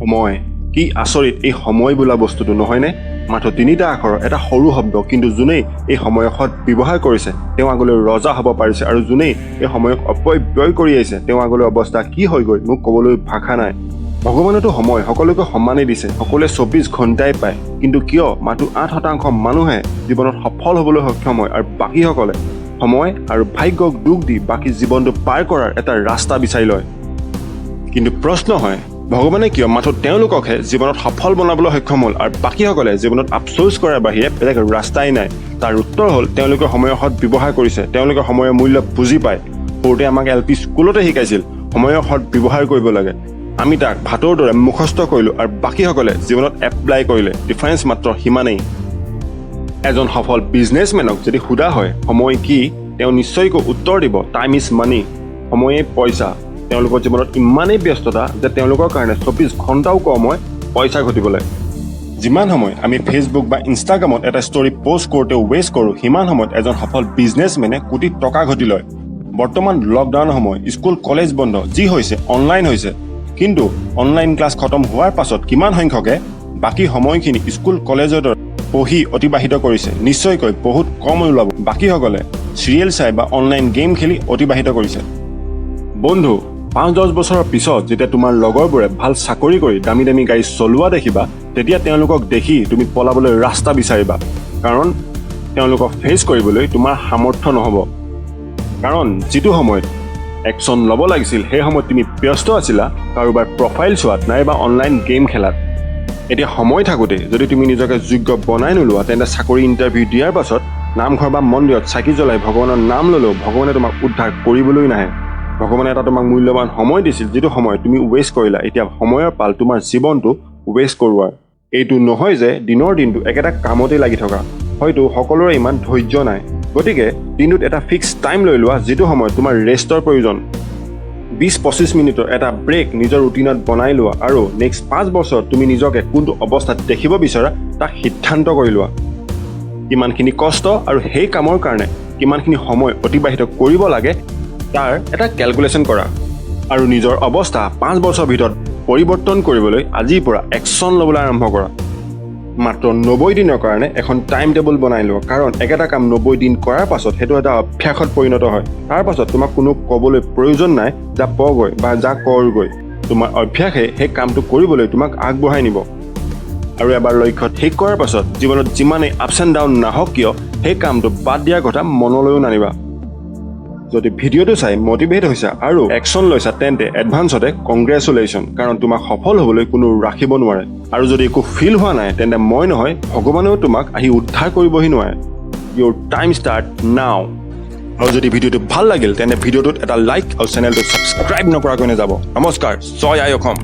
সময় কি আচৰিত এই সময় বোলা বস্তুটো, নহয়নে? মাথো তিনিটা আখৰৰ এটা সৰু শব্দ। কিন্তু যোনেই এই সময়ক সৎ ব্যৱহাৰ কৰিছে, তেওঁ আগলৈ ৰজা হ'ব পাৰিছে আৰু যোনেই এই সময়ক অপব্যয় কৰি আহিছে, তেওঁ আগলৈ অৱস্থা কি হৈ গৈ মোক ক'বলৈ ভাষা নাই। ভগৱানেতো সময় সকলোকে সমানেই দিছে। সকলোৱে 24 ঘণ্টাই পায়। কিন্তু কিয় মাথো 8% মানুহে জীৱনত সফল হ'বলৈ সক্ষম হয় আৰু বাকীসকলে সময় আৰু ভাগ্যক দোষ দি বাকী জীৱনটো পাৰ কৰাৰ এটা ৰাস্তা বিচাৰি লয়? কিন্তু প্ৰশ্ন হয়, ভগৱানে কিয় মাথো তেওঁলোককহে জীৱনত সফল বনাবলৈ সক্ষম হ'ল আৰু বাকীসকলে জীৱনত আফচোচ কৰাৰ বাহিৰে বেলেগ ৰাস্তাই নাই? তাৰ উত্তৰ হ'ল, তেওঁলোকে সময়ৰ সৎ ব্যৱহাৰ কৰিছে। তেওঁলোকে সময়ৰ মূল্য বুজি পায়। সৰুতে আমাক এল পি স্কুলতে শিকাইছিল, সময়ৰ সৎ ব্যৱহাৰ কৰিব লাগে। আমি তাক ভাটৌৰ দৰে মুখস্থ কৰিলোঁ আৰু বাকীসকলে জীৱনত এপ্লাই কৰিলে। ডিফাৰেঞ্চ মাত্ৰ সিমানেই। এজন সফল বিজনেছমেনক যদি সোধা হয় সময় কি, তেওঁ নিশ্চয়কৈ উত্তৰ দিব, "Time is money." সময়েই পইচা। তেওঁলোকৰ জীৱনত ইমানেই ব্যস্ততা যে তেওঁলোকৰ কাৰণে 24 ঘণ্টাও কম হয় পইচা ঘটিবলৈ। যিমান সময় আমি ফেচবুক বা ইনষ্টাগ্ৰামত এটা ষ্টৰী পষ্ট কৰোঁতে ৱেষ্ট কৰোঁ, সিমান সময়ত এজন সফল বিজনেছমেনে কোটি টকা ঘটি লয়। বৰ্তমান লকডাউনৰ সময়, স্কুল কলেজ বন্ধ, যি হৈছে অনলাইন হৈছে। কিন্তু অনলাইন ক্লাছ খতম হোৱাৰ পাছত কিমান সংখ্যকে বাকী সময়খিনি স্কুল কলেজৰ দৰে পঢ়ি অতিবাহিত কৰিছে? নিশ্চয়কৈ বহুত কম ওলাব। বাকীসকলে চিৰিয়েল চাই বা অনলাইন গেম খেলি অতিবাহিত কৰিছে। বন্ধু, 5-10 বছৰৰ পিছত যেতিয়া তোমাৰ লগৰবোৰে ভাল চাকৰি কৰি দামী দামী গাড়ী চলোৱা দেখিবা, তেতিয়া তেওঁলোকক দেখি তুমি পলাবলৈ ৰাস্তা বিচাৰিবা। কাৰণ তেওঁলোকক ফেচ কৰিবলৈ তোমাৰ সামৰ্থ্য নহ'ব। কাৰণ যিটো সময়ত একশ্যন ল'ব লাগিছিল, সেই সময়ত তুমি ব্যস্ত আছিলা কাৰোবাৰ প্ৰফাইল চোৱাত নাইবা অনলাইন গেম খেলাত। এতিয়া সময় থাকোঁতে যদি তুমি নিজকে যোগ্য বনাই নোলোৱা, তেন্তে চাকৰি ইণ্টাৰভিউ দিয়াৰ পাছত নামঘৰ বা মন্দিৰত চাকি জ্বলাই ভগৱানৰ নাম ল'লেও ভগৱানে তোমাক উদ্ধাৰ কৰিবলৈ নাহে। ভগৱানে এটা তোমাক মূল্যৱান সময় দিছিল, যিটো সময় তুমি ৱেষ্ট কৰিলা। এতিয়া সময়ৰ পাল তোমাৰ জীৱনটো ৱেষ্ট কৰোৱাৰ। এইটো নহয় যে দিনৰ দিনটো একেটা কামতেই লাগি থকা। হয়তো সকলোৰে ইমান ধৈৰ্য নাই। গতিকে দিনটোত এটা ফিক্স টাইম লৈ লোৱা, যিটো সময়ত তোমাৰ ৰেষ্টৰ প্ৰয়োজন। 20-25 মিনিটৰ এটা ব্ৰেক নিজৰ ৰুটিনত বনাই লোৱা আৰু নেক্সট 5 বছৰত তুমি নিজকে কোনটো অৱস্থাত দেখিব বিচৰা, তাক সিদ্ধান্ত কৰি লোৱা। কিমানখিনি কষ্ট আৰু সেই কামৰ কাৰণে কিমানখিনি সময় অতিবাহিত কৰিব লাগে, তাৰ এটা কেলকুলেশ্যন কৰা আৰু নিজৰ অৱস্থা 5 বছৰৰ ভিতৰত পৰিৱৰ্তন কৰিবলৈ আজিৰ পৰা একশ্যন ল'বলৈ আৰম্ভ কৰা। মাত্ৰ 90 দিনৰ কাৰণে এখন টাইম টেবুল বনাই লোৱা। কাৰণ একেটা কাম 90 দিন কৰাৰ পাছত সেইটো এটা অভ্যাসত পৰিণত হয়। তাৰ পাছত তোমাক কোনো ক'বলৈ প্ৰয়োজন নাই, যা পগৈ বা যা কৰগৈ। তোমাৰ অভ্যাসে সেই কামটো কৰিবলৈ তোমাক আগবঢ়াই নিব। আৰু এবাৰ লক্ষ্য ঠিক কৰাৰ পাছত জীৱনত যিমানেই আপছ এণ্ড ডাউন নাহক কিয়, সেই কামটো বাদ দিয়াৰ কথা মনলৈও নানিবা। যদি ভিডিঅ'টো চাই মটিভেট হৈছা আৰু একশ্যন লৈছা, তেন্তে এডভান্সতে কংগ্ৰেচুলেশ্যন। কাৰণ তোমাক সফল হ'বলৈ কোনো ৰাখিব নোৱাৰে। আৰু যদি একো ফিল হোৱা নাই, তেন্তে মই নহয়, ভগৱানেও তোমাক আহি উদ্ধাৰ কৰিবহি নোৱাৰে। Your time start now. আৰু যদি ভিডিঅ'টো ভাল লাগিল, তেন্তে ভিডিঅ'টোত এটা লাইক আৰু চেনেলটো ছাবস্ক্ৰাইব নকৰাকৈ নাযাব। নমস্কাৰ, জয় আই অসম।